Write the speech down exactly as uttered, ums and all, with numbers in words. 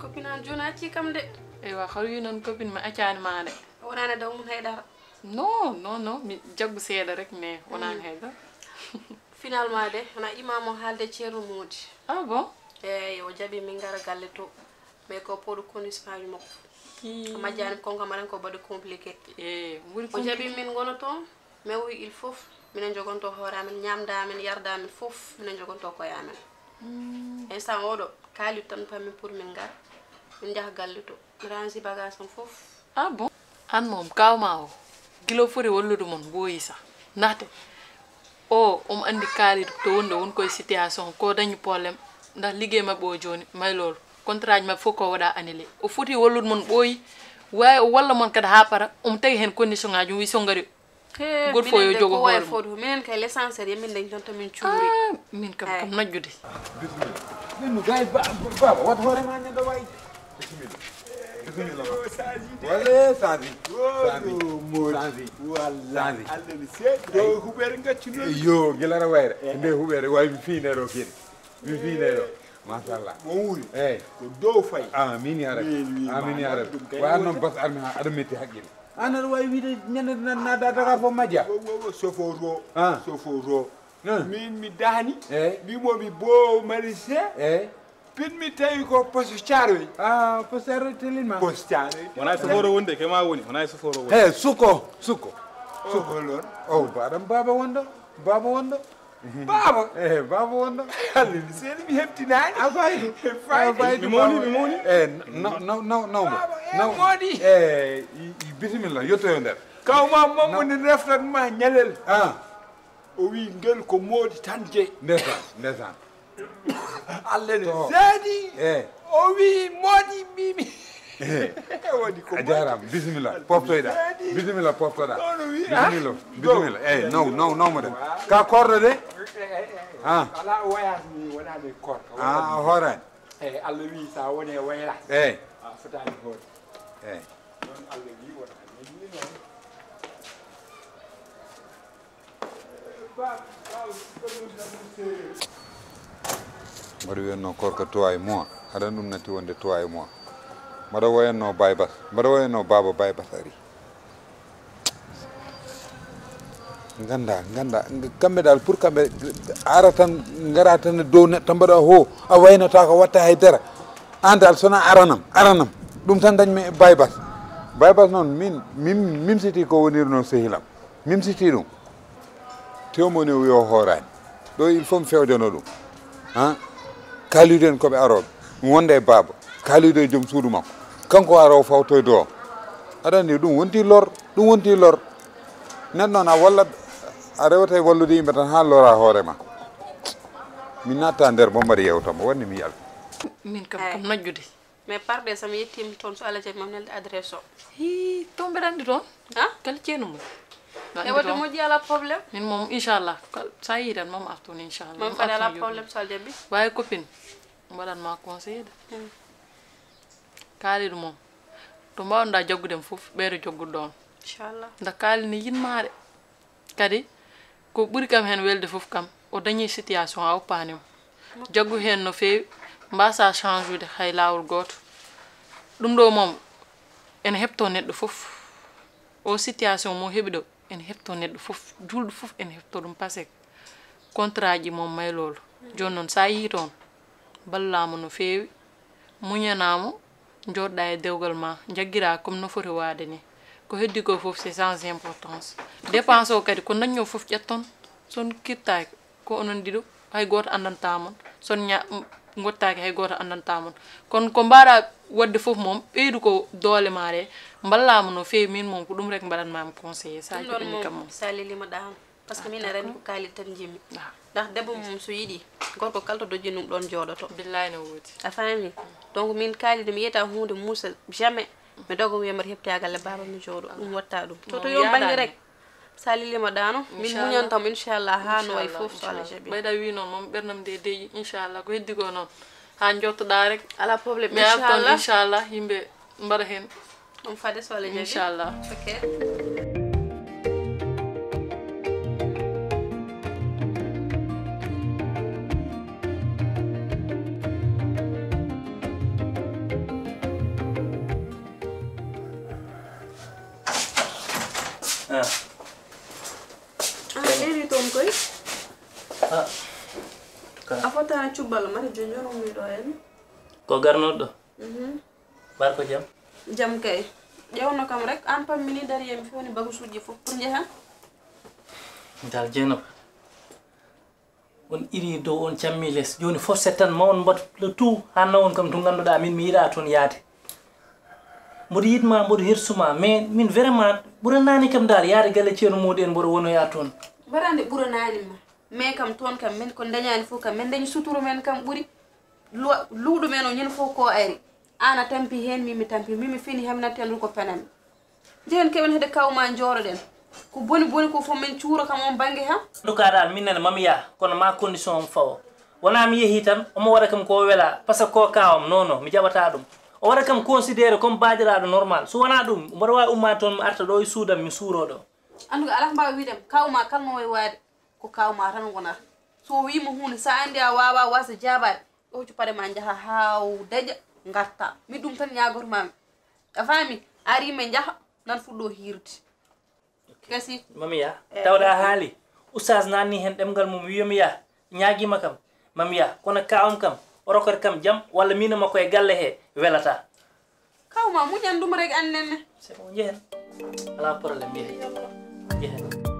Copine an jooni acci kam de. Eywa, hol wi noon copine mi accaani ma de. Wonaani daw mum hay dara. Non, non, non, mi jaggu seeɗa rek, mais wonaani hay dara. Finalement de, wona imam o haalde Ceerno Moodi. Ah bon? Eeyi, o jaɓi min ngara galle to. Mais ko pour condition makko. Hi. A majjaani kon kam aɗa ko baɗi compliqué. Eh, ɓuri o jaɓi compliqué. Min ngona toon, mais o wi il faut minen jogonto hoore amen, ñaamda amen, yarda amen fof, minen jogonto koye amen. Hmm. Instant oɗo, kaali tan pami pour min ngar, min njaha galle to. Mi rangi bagage am fof. Ah bon? Aan moom, kaaw ma o, gila o foti wallude mon, ɓooyi sa. Ndaxte, o, omo anndi kaalidu to wonde won koye situation, ko dañi problème, ndax liggéey maɓɓe o jooni, may loolu. Contrat ji maɓɓe fof ko waɗa annulé. O foti wallude mon ɓooyi, waawi o walla mon kadi haa para, omo tagi heen condition ngaaji, o wi so ngari, he, goto fof yo jogo hoore mum. Minen kay l'essentiel, yo min dañ toon to min cuuri. Ah, min kam, kam najjude. Bisimilla. Min no gay ba-, ba-, baba, wat hoore ma neɗɗo wayi. Bisimilla. Bisimilla ma. Wale, sanzi. Sanzi. Sanzi. Walla. Sanzi. Allah ni seeɗa. Yo huɓere ngaccu noon. Yo, gila aɗa wayra. Eh. Nde huɓere, wawi mi fiine ɗo kadi. Mi fiine ɗo. Machallah. Mo wuuri. Eyi. Ko dow fayi. Amin ya rabbi. Min wiima amin ya rabbi. Ɗum kay wa noon bas armi ha aɗa metti haqqille. An aɗa wawi wiide ñande na, na, da Dakar fof majja. Wo, wo, wo, sofoto. Ah. Sofoto. Ah. Min mi dahni. Eyi. Mbimo mi bo Malaysia. Eyi. Pin mi tawi ko poso Thiaroye. Ah, poso Thiaroye telin ma. Poso Thiaroye. Wona e soforo wonde, ke ma woni. Wona e soforo wonde. He, suko, suko. Suko. Oh, holon? Oh, baɗam baba wonɗo. Baba wonɗo. Baaba. Eh, baaba wonɗo. Allah ni seeni mi heɓtinaani. A fayi. Fayi. A fayi. Mi mawni, mi mawni. Eh, no, no, no, no. Baaba, eh, no. Mawni. Eh, i, i, bisimilla, yottoyo nder. Kaw ma Mamma ne reftan ma ñalel. Ah. O wi ngel ko moodi tan je. Ndesan, ndesan. Allah ne seedi. Eh. O wi moodi mbimi. Eh. Woni ko a jaaraama. Bisimilla, poftoyɗa. Bisimilla, poftoɗa. Bisimilla, bisimilla. Eyi, naw, naw, naw mo ɗen. Ka korɗo de? Ah. Ala o wayata ni wonani korka. Ah, a hoorani. Eyi, Allah wi sa woni e wayla. Eyi. A fotani hoore. Eyi. Noon Allah wi wonani. Mbaɗa wiyatno korka trois mois, haɗa ɗum natti wonde trois mois. Mbaɗa wayatno Baye Bass, mbaɗa wayatno Baba Baye Bass ari. Ganda, ganda, kamɓe dal pour kamɓe ara tan, ngara tan e dow neɗɗo tan mbaɗa ho, a waynata ko watta hay dara. An dal sona aranam, aranam. Ɗum tan dañmi e Baye Bass. Baye Bass noon min, min, min siti ko wonirno sehilam. Min siti ɗum. Tew moni o wi o hoorani. Ɗo il faut mi fewjano ɗum. Ha? Kalidu en koɓe aroɓe. Ɗum wonde e baaba. Kalidu e joom suudu makko. Kanko ara o fawtoydo o. Aɗa andi ɗum wonti lor, ɗum wonti lor. Neɗɗo noon a wallat, a rewata e wallude yimɓe tan ha lora hoore ma. Min natta nder mo mbaɗi yewta mo wonni mi yalta. Min kam, kam najjude. Mais parɗe so mi yettiima toon, so Allah jaɓi, mam nelde adresse o. Hii, toon mbeɗa anndi toon. Ha? Kala ceenu mum. E wadde moƴƴi, ala problème. Min moom, inchallah, kal-, sa yii tan, mam artu toon, inchallah. Mam kadi ala problème, so Allah jaɓi. Waawi copine, mbaɗan ma conseillé de. Hmm. Kaalidu moom, to mbaawɗa jaggude mo fof, ɓeydo jaggude ɗoon. Inchallah. Nda kaali ne yinmaade. Kadi, ko ɓuri kam heen welde fof kam, o dañii situation a oppaani mo. Jaggu heen no feewi, mbaasaa change-ude hay laawol gooto. Ɗum ɗo moom, ene heɓtoo neɗɗo fof. O situation mo heɓi ɗo, ene heɓtoo neɗɗo fof. Juulɗo fof ene heɓtoo ɗum, parce que contrat ji moom may loolu. Jooni noon, so a yii toon, ballaa mo no feewi. Muñanaa mo, njooɗɗaa e dewgal ma, njaggiraa comme no foti waade ni. Ko heddi ko fof, c'est sans importance. Dépense o kadi, ko daññoo fof ƴetton, so on kirtaaki, ko onon ɗiɗo, hay gooto anndantaa mon, so on ña-, m-, ngottaaki, hay gooto anndantaa mon. Kono ko mbaaɗaa waɗde fof moom, ɓeydu ko doole ma ɗe, mballaa mo no feewi, min moom ko ɗum rek mbaɗan maami conseillé, sa joɗɗini kam moom. Ɗum ɗon moom, sa lelii mo ɗaano. Parce que min a rani ko kaalid tan njimmi. Ah. Ndax debbo mum so yiɗi, gorko kala to dojji ɗum ɗon jooɗoto. Billahi no woodi. A faami? Donc min kaalid mi yiyata huunde muusa jamais. Mi doga wiya mbaɗa heɓta galle baaba mi jooɗo. Ɗum watta ɗum. To, to yo bannge rek. Sa lelii mo ɗaano, min muñanta mo inchallah haa no wayi fof so Allah jaɓi. Ɓeyda wi noon moom ɓernam nde deƴi inchallah ko heddi ko noon. Haa njottoɗaa rek. Ala problème inchallah. Mi ara toon inchallah yimɓe mbaɗa heen. Ɗum fade so Allah jaɓi. Inchallah. Ok. Ah, ƴeewi toon koy. Ah, ka. A fotaani cubbal mari jooni jooni ummi ɗo en. Ko garnoɗo ɗo? Mhm. Mbar ko jam? Jam kay. Ƴeewno kam rek, aan pammi ni dari e mi fewni bagusuuji fof pour njeha. Dal Jeynaba. On iri dow, on cammi les. Jooni forcé tan, ma on mbaɗ le tout, haa nawon kam to ngannduɗaa min mi yiɗaa toon yaade. Mboɗo yiɗ ma, mboɗo hirsu ma, mais min vraiment ɓuranaani kam dal yaade galle Ceerno Mody en mboɗo wonoya toon. Mbaɗa nde ɓuranaani ma. Mais kam toon kam min ko dañaani fof kam, min dañi suturu men kam ɓuri. Lu-, luuɗo men o ñande fof ko ari. Aan a tampi heen, min mi tampi, min mi fini hem nattendu ko penami. Njehen keɓen hede kawma njooɗoɗen. Ko boni boni ko fof min cuuro kam on bannge ha. En tout cas dal, min nene mami yaa, kono ma condition on fawo. Wona mi yehi tan, omo waɗa kam ko wela, parce que ko kawam, non, non, mi jaɓata ɗum. O waɗa kam considéré comme baajiraaɗo normal. So wona ɗum, mboɗo waawi ummaade toon, mi arta ɗo e suudam, mi suuroo ɗo. En tout cas, alaa ko mbaawi wiide, kawma kala no wayi waade, ko kawma tan wonata. So o wiima huunde, so a anndi a waawaa, wasa jaabaade, ƴoƴu paɗe ma njaha haa o daƴa, ngarta. Mi ɗum tan ñaagormaami. A faami? Ari mi njaha, nan fuɗɗo hiirde. Gasi. Mami yaa, eh, tawɗa a haali. Oustaz naanni heen ɗemngal mum, wiyomi yaa, ñaagiima kam. Mami yaa, kono kawam kam, o rokkata kam jam, walla miin e makko e galle he, welataa. Kawma, muñan ɗum rek, aan nenne. C'est bon, njehen. Alaa problème, njehen. Njehen.